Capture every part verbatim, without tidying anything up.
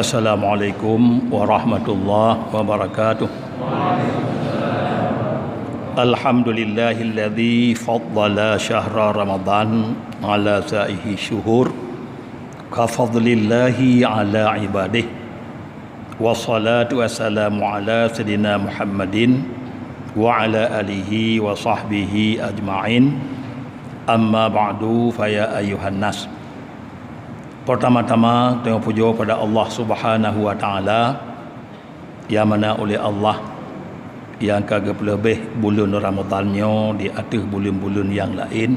Assalamualaikum warahmatullahi wabarakatuh. Alhamdulillahilladzi faddala syahra Ramadan ala sa'ihi syuhur, ka fadlillahi ala ibadih. Wassalatu wassalamu ala sayyidina Muhammadin wa ala alihi wa sahbihi ajma'in. Amma ba'du, fa ya ayyuhan nas. Pertama-tama, tanyoe pujoe pada Allah Subhanahu wa Taala, nyang mana uleh Allah nyang ka geupeuleubeh buleuen Ramadhan nyoe di ateueh buleuen-buleuen nyang laén,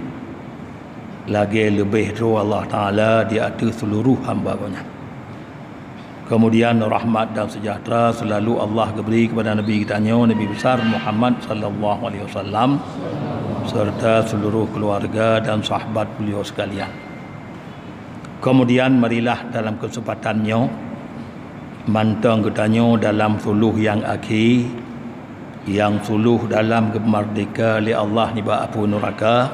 lagée leubeh droe Allah Taala di ateueh seuluruh hamba Gobnyan. Keumudian, rahmat dan seujahteura seulalu Allah geubri keupada Nabi geutanyoe, Nabi Besar Muhammad sallallahu alaihi wasallam, seureuta seuluruh keuluwarga dan sahabat beuliau seukalian. Keumudian, marilah dalam keuseumpatan nyoe, mantong geutanyoe dalam siplôh nyang akhé, nyang siplôh dalam geumeurdeka lé Allah nibak apui nuraka,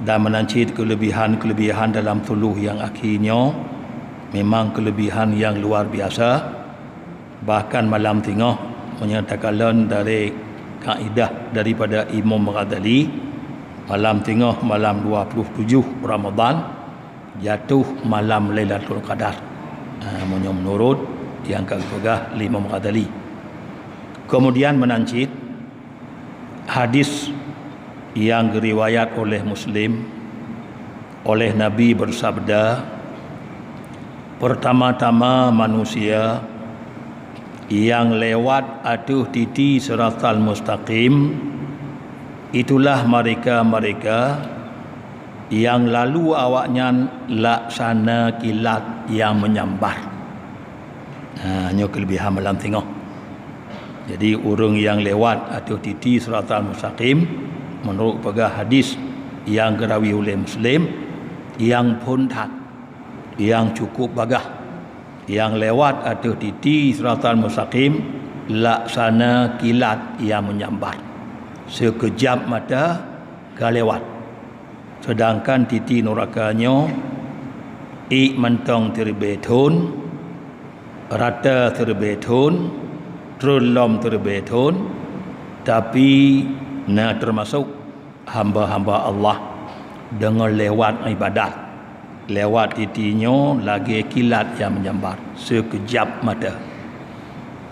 dan meunan cit keuleubihan-keuleubihan dalam siplôh nyang akhé nyoe memang keuleubihan nyang luar biasa. Bahkan malam singoh, meunyoe takalon dari kaidah daripada Imam Ghazali, malam singoh malam dua puluh tujoh Ramadhan, jatuh malam Lailatul Qadar. Ha, meunyoe meunurot nyang ka geupeugah lé Imam Ghazali. Keumudian meunan cit, hadis nyang geuriwayat oleh Muslim, oleh Nabi beusabda, "Peurtama-tama manusia nyang lewat ateueh titi siratal mustaqim, itulah mereka-mereka nyang lalu awaknyan laksana kilat nyang meunyambar." Ha, nyoe keuleubihan malam singoh. Jadi, ureuëng nyang lewat ateueh titi siratal mustaqim, meunurot peugah hadis nyang geurawi uleh Muslim, nyang phon that, nyang cukup bagaih, nyang lewat ateueh titi siratal mustaqim laksana kilat nyang meunyambar. Seukeujab mata ka lewat. Seudangkan titi nuraka nyoe, ié mantong teureubée thon, rata teureubée thon, treun lom teureubée thon, tapi na teumasok hamba-hamba Allah deungon lewat ibadat, lewat titi nyoe lagée kilat nyang meunyambar, seukeujab mata.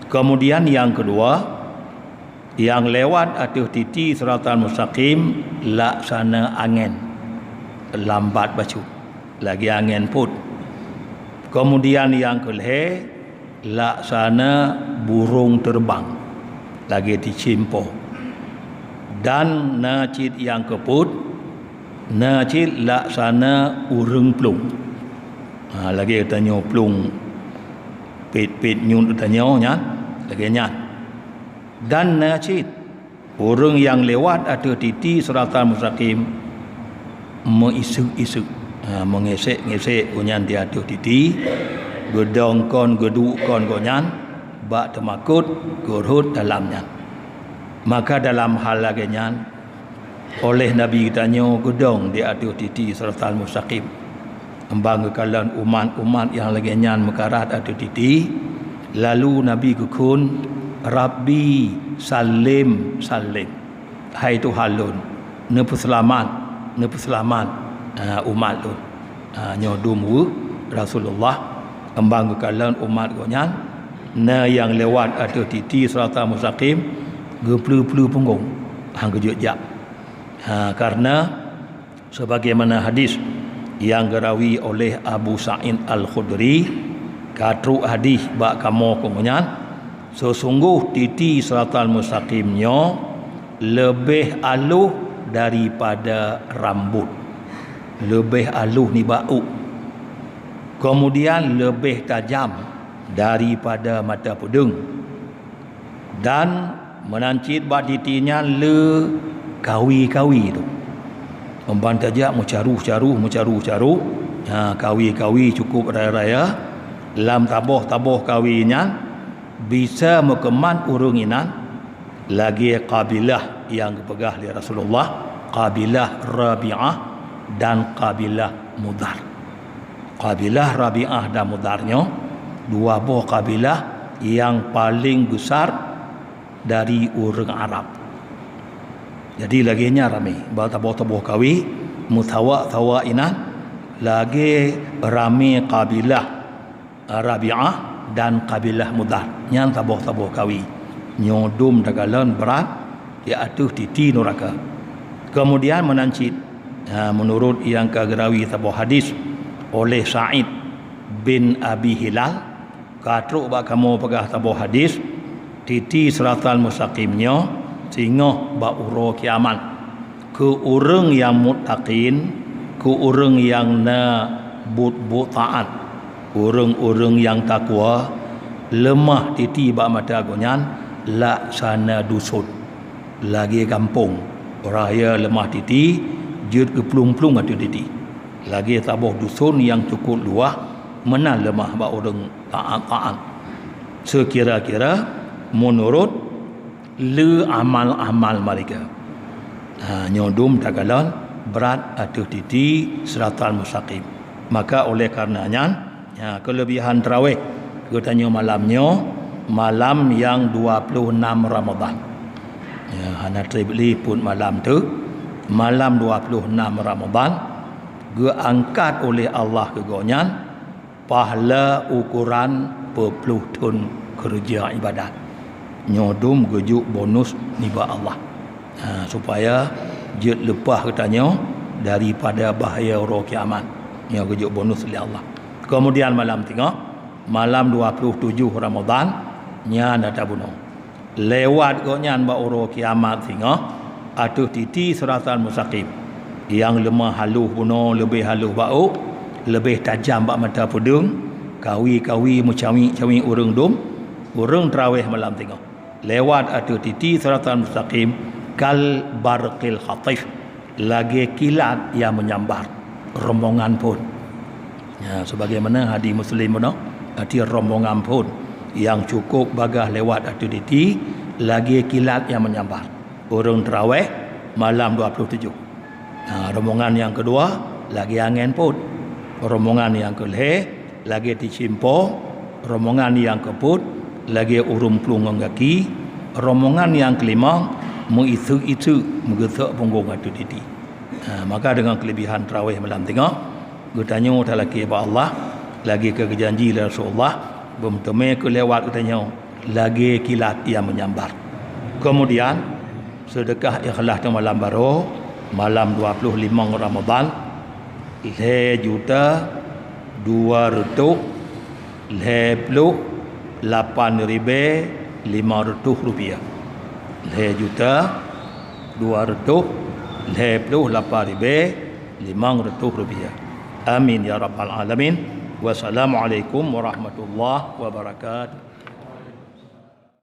Keumudian nyang keudua, nyang lewat ateueh titi siratal mustaqim laksana angén, lambat bacut, lagée angén phon. Keumudian nyang keulhée, laksana burông teureubang, lagée teucimpo. Dan na cit nyang keupeuet, na cit laksana ureuëng plueng. Ha, lagée tanyoe plueng pet-pet nyuet tanyoe nyan, lagée nyan. Dan na cit ureuëng nyang lewat ateueh titi siratal mustaqim meuiseuk-iseuk, ha, meungesek-ngesek gobnyan di ateueh titi, geudong kon geuduek kon gobnyan bak teumakot geurhot dalam nyan. Maka dalam hal lagée nyan, oleh Nabi geutanyoe geudong di ateueh titi siratal mustaqim. Embang geukalon umat-umat nyang lagée nyan meukarat ateueh titi, lalu Nabi geukheun, "Rabbi, sallim, sallim." Hai Tuhan lôn, neupeuseulamat, neupeuseulamat, ah, umat lôn. Ah, nyoe dum weueh Rasulullah, embang geukalon umat gobnyan, na nyang lewat ateueh titi siratal mustaqim, geupeuleu-peuleu punggong, han geujok jak. Ha, karena Sebagaimana hadis nyang geurawi oleh Abu Sa'id Al-Khudri, ka trok hadis bak kamoe keu nyan, seusunggoh titi siratal mustaqim nyoe leubeh aloh daripada rambot, leubeh aloh nibak ôk, keumudian leubeh tajam daripada mata peudeueng. Dan meunan cit bak titi nyan le kawi-kawi tu. Embang tajak meucaroh-caroh, meucaroh-caroh. Ha, kawi-kawi cukup raya-raya. Lam taboh-taboh kawi nyan, bisa meukeumat ureuëng inan lagée kabilah nyang geupeugah lé Rasulullah, kabilah Rabi'ah dan kabilah Mudhar. Kabilah Rabi'ah dan Mudhar nyoe dua boh kabilah nyang paleng beusar dari ureuëng Arab. Jadi lagée nyan ramé, bak saboh-saboh kawi, meusawa-sawa inan, lagée ramé kabilah Rabi'ah dan kabilah Mudhar. Nyan saboh-saboh kawi. Nyoe dum takalon brat di ateueh titi nuraka. Keumudian meunan cit, ha, meunurot nyang ka geurawi saboh hadis oleh Sa'id bin Abi Hilal, ka trok bak kamoe peugah saboh hadis, titi siratal mustaqim nyoe singoh bak uroe kiamat. Keu ureuëng nyang muttaqin, keu ureuëng nyang na buet-buet taát, ureuëng-ureuëng nyang takwa, leumah titi bak mata gobnyan laksana duson, lagée gampông. Ureuëng leumah titi jeuet geuplueng-plueng ateueh titi, lagée saboh duson nyang cukôp luwah meunan leumah bak ureuëng taát-taát, seukira-kira meunurot le amal-amal mereka. Ha, nyoe dum takalon brat ateueh titi siratal mustaqim. Maka oleh karena nyan, ha, keulebihan taraweh geutanyoe malam nyoe, malam nyang dua puluh enam Ramadhan. Ya, hana treb lé peuet malam teuh, malam dua puluh enam Ramadhan geuangkat oleh Allah keu gobnyan pahala ukoran peuet ploh thon keureuja ibadat. Nyoe dum geujok bonus nibak Allah, ha, supaya jeuet leupah geutanyoe daripada bahaya uroe kiamat. Nyoe geujok bonus lé Allah. Keumudian malam singoh, malam dua puluh tujoh Ramadhan, nyan ata bunoe. Lewat gobnyan bak uroe kiamat singoh, ateueh titi siratal mustaqim, nyang leumah halôh bunoe leubeh halôh bak ôk, leubeh tajam bak mata peudeueng, kawi-kawi meucawiek-cawiek ureuëng dum, ureuëng taraweh malam singoh. Lewat ateueh titi siratal mustaqim kal barqil khatif, lagée kilat nyang meunyambar, rombongan phon. Ya, sebagaimana hadis Muslim bunoe, arti rombongan phon nyang cukôp bagaih lewat ateueh titi lagée kilat nyang meunyambar. Ureuëng taraweh malam dua puluh tujoh. Ha, rombongan nyang keudua lagée angén phon. Rombongan nyang keulhée lagée teucimpo, rombongan nyang keupeuet lagée ureuëng plueng ngon gaki, rombongan nyang keulimong meuiseuk-iseuk meugeusok punggong ateueh titi. Ha, maka deungon keulebihan taraweh malam singoh, geutanyoe talakée bak Allah, lagée ka geujanji lé Rasulullah, beumeuteumé keu lewat geutanyoe lagée kilat nyang meunyambar. Keumudian, seudeukah ikhlas teuma malam baroe, malam dua ploh limong Ramadhan, lhée juta dua reutôh lhée ploh lapan ribée limong reutôh rupiah. Lhée juta dua reutôh lhée ploh lapan ribée limong reutôh rupiah. Amin ya rabbal alamin. Wassalamualaikum warahmatullahi wabarakatuh.